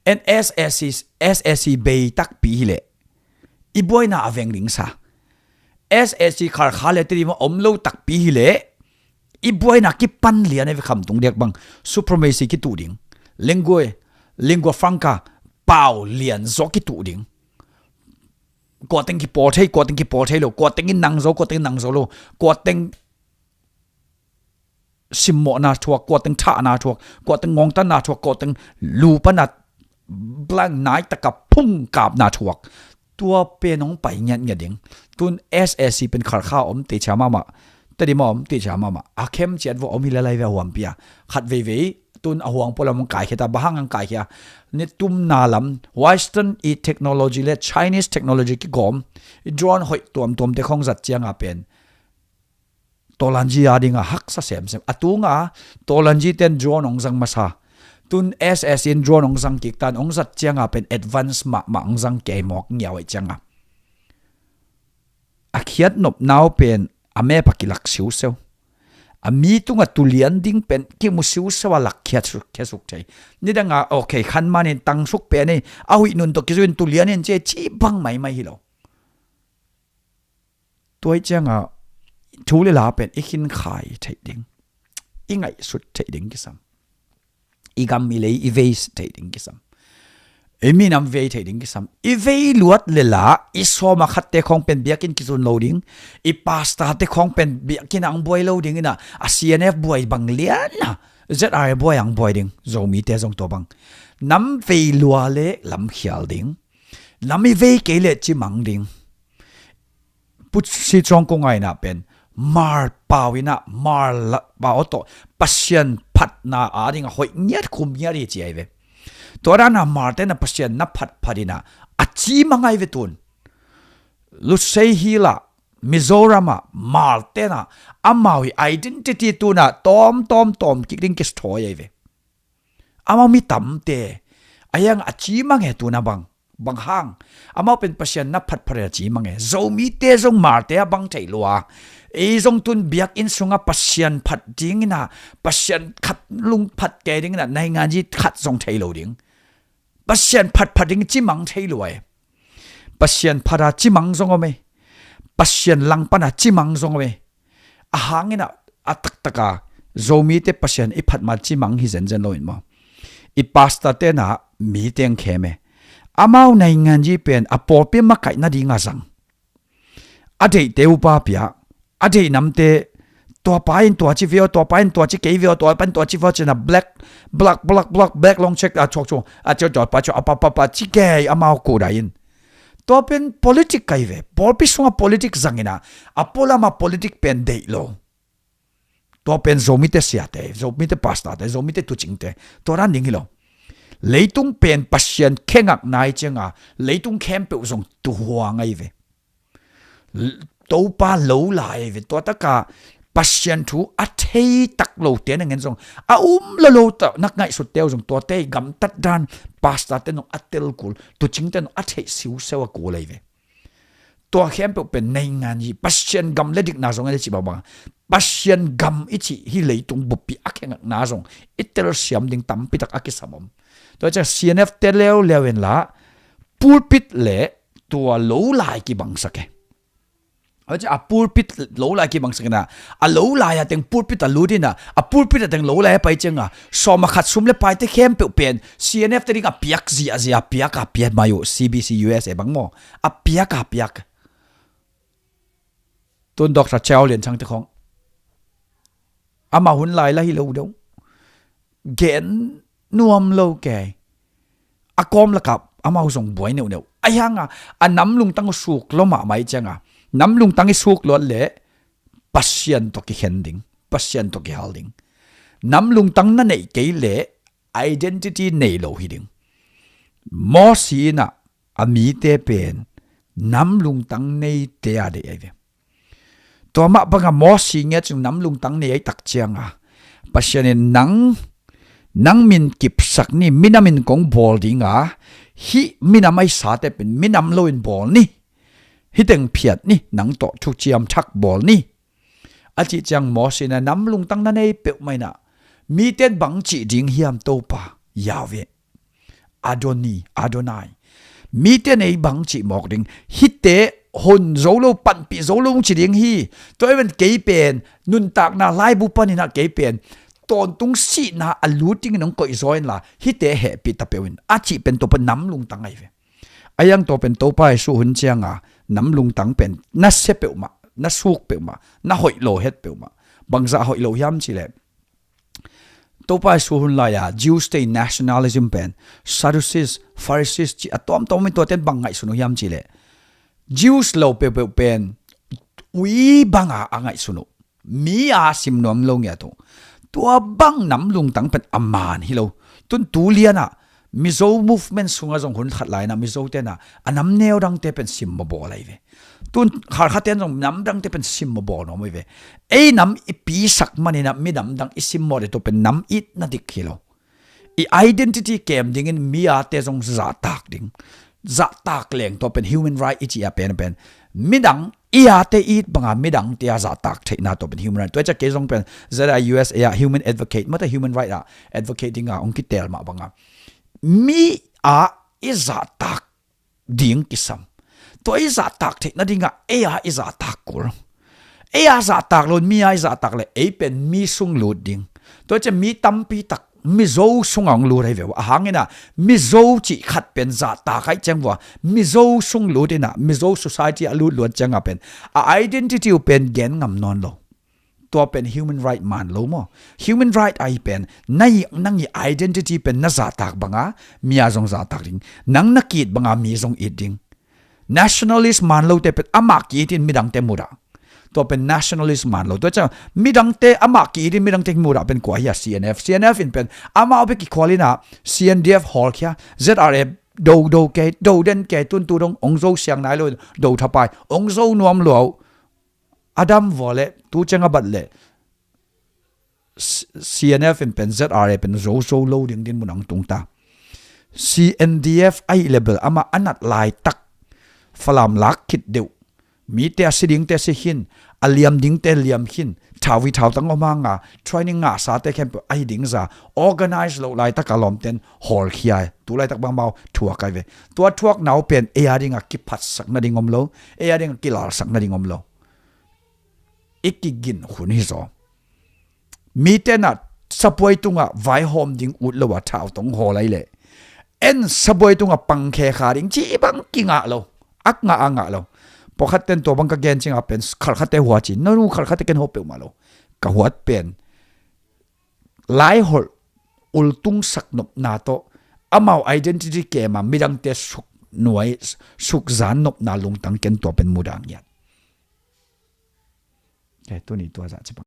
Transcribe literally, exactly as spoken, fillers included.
En SAC, SAC bei takpi hileh i buaina a veng ding sa. SAC Kharkha le Tedim ah om lo takpi hileh i buaina kipan lian a ve, khamtung diak bang supremacy kituh ding. Lingua, lingua franca, pau lian zaw kituh ding. Kuateng kipawl thei, kuateng kipawl thei lo, kuateng in nang zo, kuateng in nang zo lo, kuateng simmawhna thuak, kuateng thahna thuak, kuateng ngawngtanna thuak, kuateng lu pana blank nai taka phung kapna thuak. Tua pen hong pai ngiatngiat ding. Tun SAC pen Kharkha om teichia mahmah, Tedim ah om teichia mahmah. A khem ciat vua om hi lalai ve a huampi a. Khat veivei tun a huang pualam hong kaikhia ta, bang hang hong kaikhia? Ni tumna lam Western i technology le Chinese technology kigawm i drone hoih tuamtuamte khong zat cianga pen Tolanji a dinga haksa semsem. A tunga Tolanji ten drone hong zang masa. Tun SAC in drone hong zang kik tan, hong zat cianga pen advance mahmah hong zang kei mawk ngiau aih cianga. A khiat nopnau pen a map a kilak siuseu. A mi tunga tulian ding pen kimu siuseu a lak khiat suk, khiat suk thei. Nidanga, okay, khan manin tangsuk pen i a huih nun tawh kizuin tulian in ci, ci bang maimai hi lo. Tua ih cianga thu le la pen i khinkhai theih ding, i ngaihsut theih ding kisam. I gam i lei i vei theih ding kisam. I minam vei theih ding kisam. I vei luat le la i sawma khatte khawng pen biakinn kizun lo ding. I pastor te khawng pen biakinn ang buai lo ding ina, a CNF buai bang lian a ZRA buai ang buai ding. Zomite zong tua bang. Nam vei lua le lamkhial ding. Nam i vei kei le cimang ding. Pu Sic Cuang Kung a ina pen Mar pau ina, Mar pau tawh Pasian phatna a dinga hoih ngiat khum ngiat hi ci ai ve. Tua dana Mar tena Pasian na phatphat ina a cimang ai ve tun. Lusei hila Mizoram a Mar tena amau i identity tuna tawm tawm tawm kik ding kisthawi ai ve. Amau mi tamte a hiang a cimang e tuna bang. Bang hang? Amau pen Pasian na phatphat a cimang e. Zomite zong Marte a bang thei lua. Ei zong tun biakinn sunga Pasian phat dingina, Pasian khat lungphat kei dingina nainganzi khat zong thei lo ding. Pasian phatphat ding cimang thei lua e. Pasian phata cimang zong om e. Pasian langpana cimang zong om e. A hangina a taktaka Zomite Pasian i phatma cimang hi zenzen loin maw? I pastor tena mite ang khem e. Amau nainganzi pen a pawlpi makaih nadinga zang. A deihte upa pia, a deih namte, tua pa in tua ci veo, tua pa in tua ci kei veo, tua pa in tua ci veo cina black, black, black, black, black long check a chuak chuak a cio tua pa cio a pa pa pa ci kei amau kudai in. Tua pen politik kai ve. Pawlpi sunga politik zangina a pualama politik pen deih lo. Tua pen Zomite siate, Zomite pastorte, Zomite tucingte tua dan ding hi lo. Leitung pen Pasian khengak nai cianga leitung khempeuh zong tuhuang ai ve. Topa lo lai ve. Tua taka Pasian thu a thei tak lote na ngen zong, a um lo lo ta nak ngaihsutte uh zong tuate gamtat dan pastorte nong a tel kul, tucingte nong a theih siuseu a kul ai ve. Tua khempeuh pen naingan hi. Pasian gam le dikna zong a le cih bangbang Pasian gam i cih hi leitung buppi a khengakna zong i telsiam ding tampitak a kisam om. Tua ciang CNF te leuleu in la pulpit le tua lo lai kibangsak e. Aci a pulpit lo lai kibangsak ina a lo lai a teng pulpit a lut ina a pulpit a teng lo lai a pai cianga sawma khat sum le paite khempeuh pen CNF te ding a piak zia zia piak a piat mai uh CBC USA bang maw a piak a piak. Tun Doctor Chau Lian Chang te khong ama hun lai la hi lo deuh gen nuam lo kei. A kawm lakah amau zong buai neuhneuh a hianga a nam lungtang uh suk lo mahmah i cianga nam lungtang i suk luat le Pasian tawh kikhen ding, Pasian tawh kihal ding. Nam lungtang na neih kei le identity nei lo hi ding. Mosi inah a mite pen nam lungtang neite a deih ai ve. Tua mah banga Mosi ngia cing nam lungtang nei ai tak cianga Pasian in nang, nang min kipsak ni, minam in kong bawl dinga hih minam ai sate pen minam lo in bawl ni, hih teng phiat ni, nang tawh thuciam thak bawl ni. A cih ciang Mosi na nam lungtang na nei peuhmah inah miten bang cih ding hiam Topa Yahweh. Adoni, Adonai. Mite nei bang cih mawk ding. Hihte hon zo lo, panpih zo lo ci ding hi. Tua ahih manin kei pen nuntakna laibu panin ah kei pen tawntung sihna a lut dingin hong koih zaw inla, hihte hehpih ta peuh in, a cih pen tua pen nam lungtang ahi ve. A hiang tua pen Topa Jesuh hun cianga nam lungtang pen na sia peuhmah, na suk peuhmah, na hoih lo het peuhmah. Bangzah hoih lo hiam cih leh, Topa Jesuh hun lai-a Jews te nationalism pen Sadducees, Pharisees cih a tuamtuam in, tuate in bang ngaihsun uh hiam cih leh, Jews lo peuhpeuh pen ui banga a ngaihsun uh. Mi a sim nuam lo ngiat uh. Tua bang nam lungtang pen a man hi lo. Tun tu lianah Mizo movement sungah zong hun khat lai-inah Mizo tenah a nam neu dangte pen sim mawbawl ahi ve. Tun Khalkha ten zong nam dangte pen sim mawbawl nuam ahi ve. Ei nam i pisak maninah mi namdang i sim mawh le, tua pen nam itna dik hi lo. I identity kem dingin mi ate zong zahtak ding. Zahtak leng tua pen human right i cih a pen, pen midang i ate it banga midangte a zahtak theihna tua pen human right. Tua ciah kei zong pen Z I U S A ah human advocate, mate human right ah advocate dinga hong kitel mah banga mi a i zahtak ding kisam. Tua i zahtak theihna dingah ei a i zahtak kul. Ei a zahtak lo, mi a i zahtak le ei pen mi sung lut ding. Tua ciah mi tampi tak Mizo sungah hong lut ahi ve uh. A hang inah Mizo cih khat pen zahtak ahih ciang vua Mizo sung lut inah Mizo society a lut luat ciangah pen a identity uh pen gen ngam nawn lo. Tua pen human right man lo maw? Human right ahi pen na i, nang i identity pen na zahtak banga mi a zong zahtak ding. Nang na ki-it banga mi zong it ding. Nationalist man lote pen amah ki-it in midangte mudah. Tua pen nationalist man lo. Tua ciang midangte amah ki-it in midangte mudah pen kua hi a? C N F. C N F in pen amau bek kikhual inah C N D F hawlkhia, Z R A do do kei, do den kei, tun tu dong hong zo siang nai lo, do thapai, hong zo nuam lo. A dam vua le, tu ciang a bat le C-, C N F in pen Z R A pen zo zo lo ding dinmun hong tung ta. C N D F ahih le bel amah a nat laitak Falam lak khit deuh, mite a si dingte si khin, a liam dingte liam khin, thau hi thautang om hanga training ngahsate khempeuh ahi ding za, organize loh laitak a lawmten hawlkhia e. Tu laitak bang amau thuak ahi ve. Tua thuakna uh pen ei a dingah kiphatsak nading om lo, ei a dingah kilalsak nading om lo. I kigin hun hi zaw. Mite na sabuai tungah vaihawm ding ut lo a thautang hawl ahi leh, en sabuai tungah pangkhe kha ding ci bang kingah lo. Ak ngah a ngah lo. Pawlkhat ten tua bang ka gen ciangah pen Khalkhate hua ci, no, no, Khalkhate ken hua peuhmah lo. Ka huat pen laiholh ultungsak nopna tawh amau identity kema midangte suk nuai, suk zan nopna lungtang ken tua pen mudah ngiat. Eh, tuni tua zah ci bang.